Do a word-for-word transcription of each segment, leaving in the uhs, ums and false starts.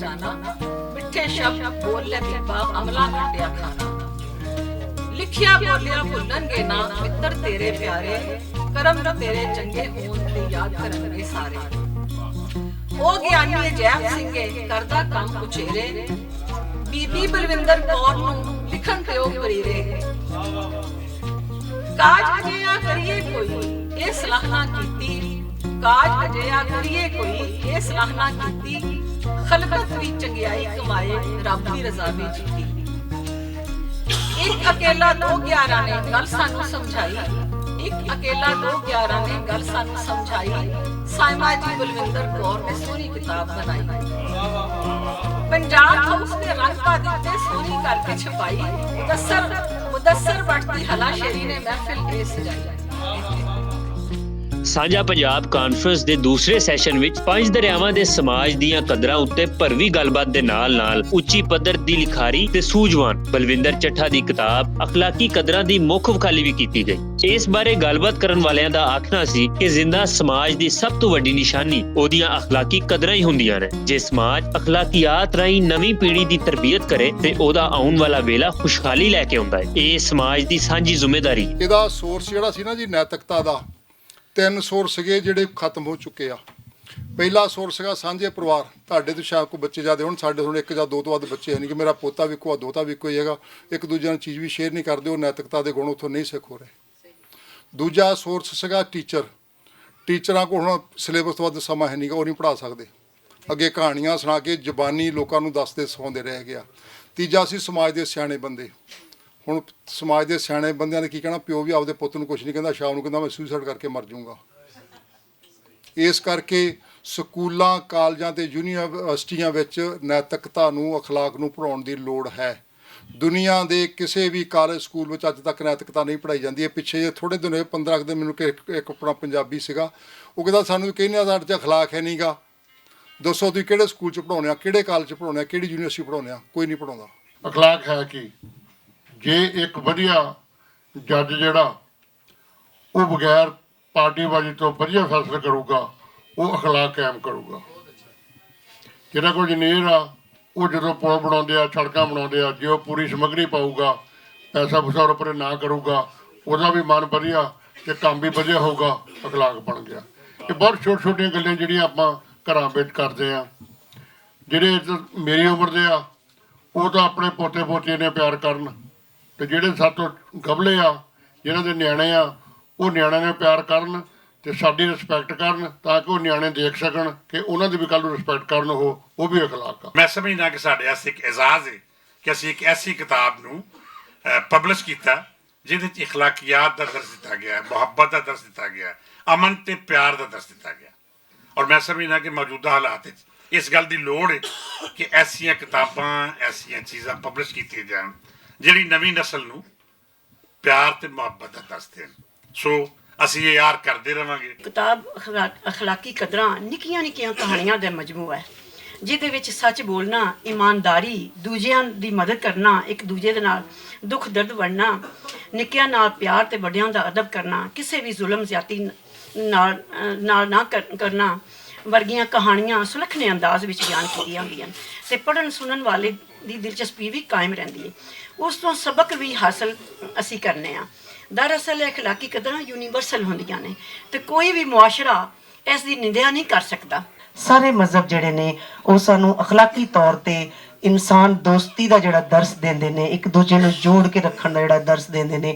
مٹھے شبد بول لے پیپا، عملہ کٹیا کھانا۔ لکھیا بولیا بھولن گے نا، متر تیرے پیارے، کرم جو تیرے چنگے ہون تے یاد کرن گے سارے۔ او گیانی جیب سنگے، کردا کم اچیرے، بی بی بلوندر کور نوں لکھن تے او پریرے۔ کاج اجیا کریے کوئی، اے صلاح نہ کیتی۔ کاج اجیا کریے کوئی، اے صلاح نہ کیتی۔ خلقت وی چنگیائی کمائے، رب دی رضا وی جیتی۔ ایک اکیلا دو گیارہ نے گل سانوں سمجھائی۔ ایک اکیلا دو گیارہ نے گل سانوں سمجھائی۔ سائما جی بلوندر کور نے سونی کتاب بنائی۔ پنجاب ہاؤس نے رنگ پا دتے، سونی کر کے چھپائی۔ مدثر مدثر بٹ دی ہلا شیری نے محفل اے سجائی۔ سانجا پنجاب کانفرنس دے دوسرے سیشن وچ پنج دریاواں دے سماج دیاں قدراں اُتے پروی گل بات دے نال نال اُچی پدر دی لکھاری تے سوجوان بلوندر چٹھا دی کتاب اخلاقی قدراں دی مکھ وکھالی وی کیتی گئی۔ اس بارے گل بات کرن والیاں دا آکھنا سی کہ زندہ سماج دی سب توں وڈی نشانی اوہدیاں اخلاقی قدراں ہی ہوندیاں نیں۔ جے سماج اخلاقیات راہیں نویں پیڑھی دی تربیت کرے تے اوہدا آؤن والا ویلا خوشحالی لے کے ہوندا ہے۔ ایہہ سماج دی سانجھی ذمہ داری ہے۔ ایہدا سورس جیہڑا سی نا جی نیتکتا دا، تن سورس سگے جیہڑے ختم ہو چکے آ۔ پہلا سورس سگا سانجھے پروار، تہاڈے توں شاید کوئی بچے زیادہ ہون، ساڈے ہون اک جا دو توں ود بچے ہیں نیں کہ میرا پوتا وی کوئی دوتا وی کوئی ہے گا، اک دوجے نال چیز وی شیئر نیں کردے او نیتکتا دے گون اتھوں نیں سکھ ہو رہے۔ دوجا سورس سگا ٹیچر، ٹیچراں کول ہن سلیبس توں ود سماں ہے نیں گا او نیں پڑھا سکدے۔ اگے کہانیاں سنا کے زبانی لوکاں نوں دسدے سکھاؤندے رہ گیا۔ تیجا سی سماج دے سیانے بندے۔ ہن سماج دے سیانے بندیاں نے کی کہنا، پیو وی آپدے پتر نوں کچھ نیں کہندا، شاہ نوں کہندا میں سوسائیڈ کر کے مر جاؤں گا۔ اس کر کے سکولاں کالجاں تے یونیورسٹیاں وچ نیتکتا نوں اخلاق نوں پڑھاؤن دی لوڑ ہے۔ دنیا دے کسے وی کالج سکول وچ اج تک نیتکتا نہیں پڑھائی جاندی ہے۔ پچھے جے تھوڑے دن ہوئے پندرہ دن مینوں کہ اک اپنا پنجابی سیگا، او کہندا سانوں کہنے دا اخلاق ہے نیں گا۔ دسو تسی کہڑے سکول چ پڑھاؤنے آ، کہڑے کالج چ پڑھاؤنے آ، کہڑی یونیورسٹی پڑھاؤنے آ؟ کوئی نیں پڑھاؤندا۔ اخلاق ہے کہ جے اک ودھیا جج جیہڑا او بغیر پارٹی بازی توں ودھیا فیصلہ کرو گا، او اخلاق قائم کرو گا۔ جیہڑا کوئی انجینئر آ، او جدوں پل بناؤندے آ، سڑکاں بناؤندے آ، جے او پوری سمگری پاؤ گا، پیسہ پوسا اوپر نہ کرو گا، اوہدا وی من ودھیا تے کم وی ودھیا ہوگا، اخلاق بن گیا۔ اے بہت چھوٹی چھوٹیاں گلاں جیہڑیاں آپاں گھراں وچ کردے آں۔ جیہڑے میری عمر دے آ، او تاں اپنے پوتے پوتیاں نے پیار کرن، تے جیہڑے ساتوں گبلے آ، جنہاں دے نیانے آ، او نیانے نے پیار کرن تے ساڈی رسپیکٹ کرن، تاکہ او نیانے دیکھ سکن کہ انہاں دی وی کل رسپیکٹ کرن۔ او او وی اخلاق آ۔ میں سمجھنا کہ ساڈے واسطے ایک اعزاز ہے کہ اسی ایک ایسی کتاب نوں پبلش کیتا جس وچ اخلاقیات دا درس دتا گیا ہے، محبت دا درس دتا گیا ہے، امن تے پیار دا درس دتا گیا۔ اور میں سمجھنا کہ موجودہ حالات وچ اس گل دی لوڑ ہے کہ ایسیاں کتاباں، ایسیاں چیزاں پبلش کیتیاں جان جڑی نویں نسل نوں پیار تے محبت دا درس دین۔ سو اسی یہ یار کردے رہواں گے۔ کتاب اخلاقی قدراں نکیاں نکیاں کہانیاں دا مجموعہ ہے، جس دے وچ سچ بولنا، ایمانداری، دوجیاں دی مدد کرنا، اک دوجے دے نال دکھ درد ونڈنا، نکیاں نال پیار تے وڈیاں دا ادب کرنا، کسے وی ظلم زیادتی نال نال نہ کرنا ورگیاں کہانیاں سلکھنے انداز وچ بیان کیتیاں ہوندیاں ہن تے پڑھن سنن والے دی دلچسپی وی قائم رہندی ہے۔ اس توں سبق وی حاصل اسی کرنے آں۔ دراصل اخلاقی قدراں یونیورسل ہوندیاں نے تے کوئی وی معاشرہ اس دی نندیا نہیں کر سکدا۔ سارے مذہب جڑے نے، او سانوں اخلاقی طور تے انسان دوستی دا جڑا درس دیندے نے، اک دوجے نوں جوڑ کے رکھن دا جڑا درس دیندے نے،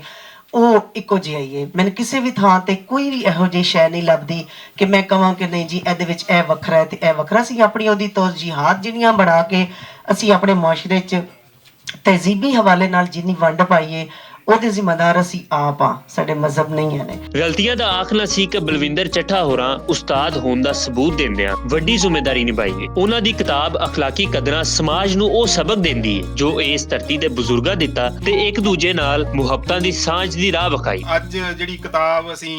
او اکو جہا ہی ہے۔ مینوں کسے وی تھاں تے کوئی وی ایہو جہی شے نہیں لبدی کہ میں کہواں کہ نہیں جی ایہدے وچ ایہہ وکھرا ہے تے ایہہ وکھرا۔ اسی اپنی اوہدی توجیہات جنیاں بنا کے اسی اپنے معاشرے چ تہذیبی حوالے نال جنی ونڈ پائیے، اوہدے ذمہ دار اسی آپ آں، ساڈے مذہب نہیں ہن۔ غلطیاں دا آکھنا سی کہ بلوندر چٹھا ہوراں استاد ہون دا ثبوت دیندیاں وڈی ذمہ داری نبھائی ہے۔ انہاں دی کتاب اخلاقی قدراں سماج نوں او سبق دیندی ہے جو اس دھرتی دے بزرگاں دتا تے اک دوجے نال محبتاں دی سانجھ دی راہ وکھائی۔ اج جڑی کتاب اسی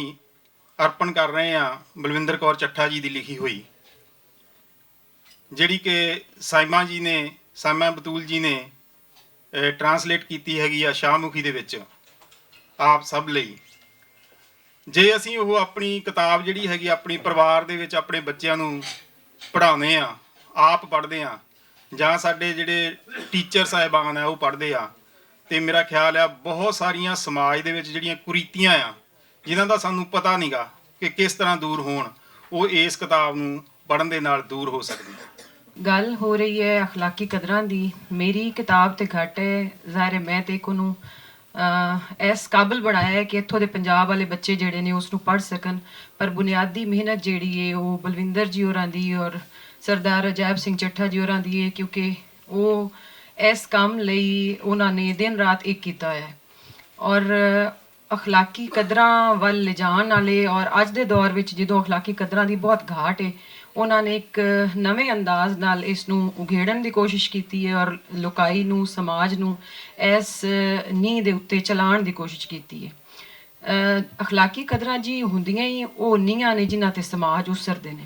ارپن کر رہے ہاں، بلوندر کور چٹھا جی دی لکھی ہوئی، جڑی کہ سائمہ جی نے، سائمہ بتول جی نے ٹرانسلیٹ کیتی ہے گی آ شاہ مکھی دے وچ آپ سب لئی۔ جے اسی وہ اپنی کتاب جڑی ہے گی اپنی پروار دے وچ اپنے بچیاں نوں پڑھاونے آں، آپ پڑھدے آں، جہاں ساڈے جیہڑے ٹیچر صاحبان ہے وہ پڑھدے آ، تے میرا خیال ہے بہت ساریاں سماج دے وچ جیہڑیاں کریتیاں آ، جنہاں دا سانوں پتہ نہیںگا کہ کس طرح دور ہون، وہ اس کتاب نوں پڑھن دے نال دور ہو سکدی ہے۔ گل ہو رہی ہے اخلاقی قدراں دی۔ میری کتاب تے گھٹ ہے، ظاہر ہے میں تے کو نوں ایس قابل بنایا ہے کہ اتھوں دے پنجاب والے بچے جیہڑے نے اس نوں پڑھ سکن۔ پر بنیادی محنت جیہڑی ہے وہ بلوندر جی ہوراں دی اور سردار عجائب سنگھ چٹھا جی ہوراں دی ہے، کیونکہ وہ اس کم لئی انہاں نے دن رات ایک کیتا ہویا ہے۔ اور اخلاقی قدراں ول لے جان والے اور اج دے دور وچ جدوں اخلاقی قدراں دی بہت گھاٹ ہے، انہاں نے ایک نویں انداز نال اس نوں اگھیڑن دی کوشش کیتی ہے اور لوکائی نوں، سماج نوں اس نی دے اتے چلان دی کوشش کیتی ہے۔ اخلاقی قدراں جی ہوندیاں ہی او نیاں نے جنہاں تے سماج اسردے نے،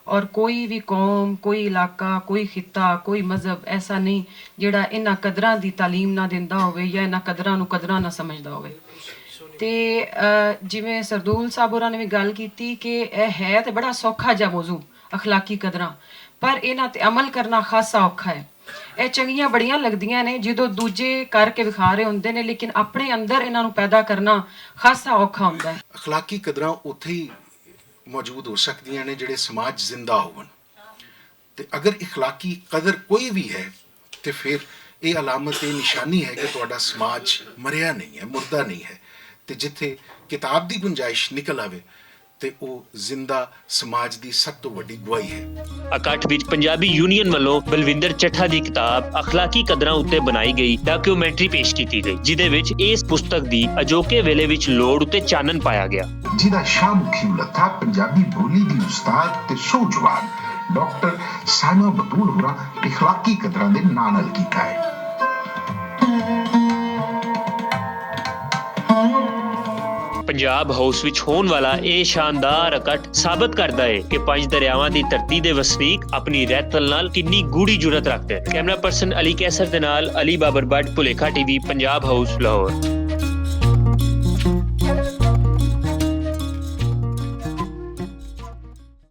اور کوئی وی قوم، کوئی علاقہ، کوئی خطہ، کوئی مذہب ایسا نہیں جیہڑا انہاں قدراں دی تعلیم نہ دیندا ہووے یا انہاں قدراں نوں قدراں نہ سمجھدا ہووے۔ تے جیویں سردول صاحب ہوراں نے وی گل کیتی کہ ایہہ ہے تے بڑا سوکھا جا موضوع، اخلاقی قدراں، پر انہاں تے عمل کرنا خاصا اوکھا ہے۔ ایہہ چنگیاں بڑیاں لگدیاں نے جدوں دوجے کر کے وکھا رہے ہوندے نے، لیکن اپنے اندر انہاں نوں پیدا کرنا خاصا اوکھا ہوندا ہے۔ اخلاقی قدراں اتھے ہی موجود ہو سکدیاں نے جیہڑے سماج زندہ ہون، تے اگر اخلاقی قدر کوئی وی ہے، تے فیر ایہہ علامت ایہہ نشانی ہے کہ تہاڈا سماج مریا نہیں ہے، مردہ نہیں ہے۔ تے جتھے کتاب دی گنجائش نکل آوے، تے او زندہ سماج دی سب توں وڈی گواہی ہے۔ اکٹھ وچ پنجابی یونین ولوں بلوندر چٹھا دی کتاب اخلاقی قدراں اتے بنائی گئی ڈاکیومنٹری پیش کیتی گئی، جدے وچ اس پستک دی اجوکے ویلے وچ لوڑ اتے چانن پایا گیا۔ جدا شاہ مکھی التھا پنجابی بولی دی استاد تے سوجوان ڈاکٹر سائما بتول ہوراں اخلاقی قدراں دے نانل کیتا ہے۔ پنجاب ہاؤس وچ ہون والا ایہہ شاندار اکٹ ثابت کردا ہے کہ پنج دریاواں دی دھرتی دے وسنیک اپنی رہتل نال کنی گوڑی جرت رکھدے۔ کیمرہ پرسن علی کیسر دے نال علی بابر بٹ، پلیکھا ٹی وی، پنجاب ہاؤس، لاہور۔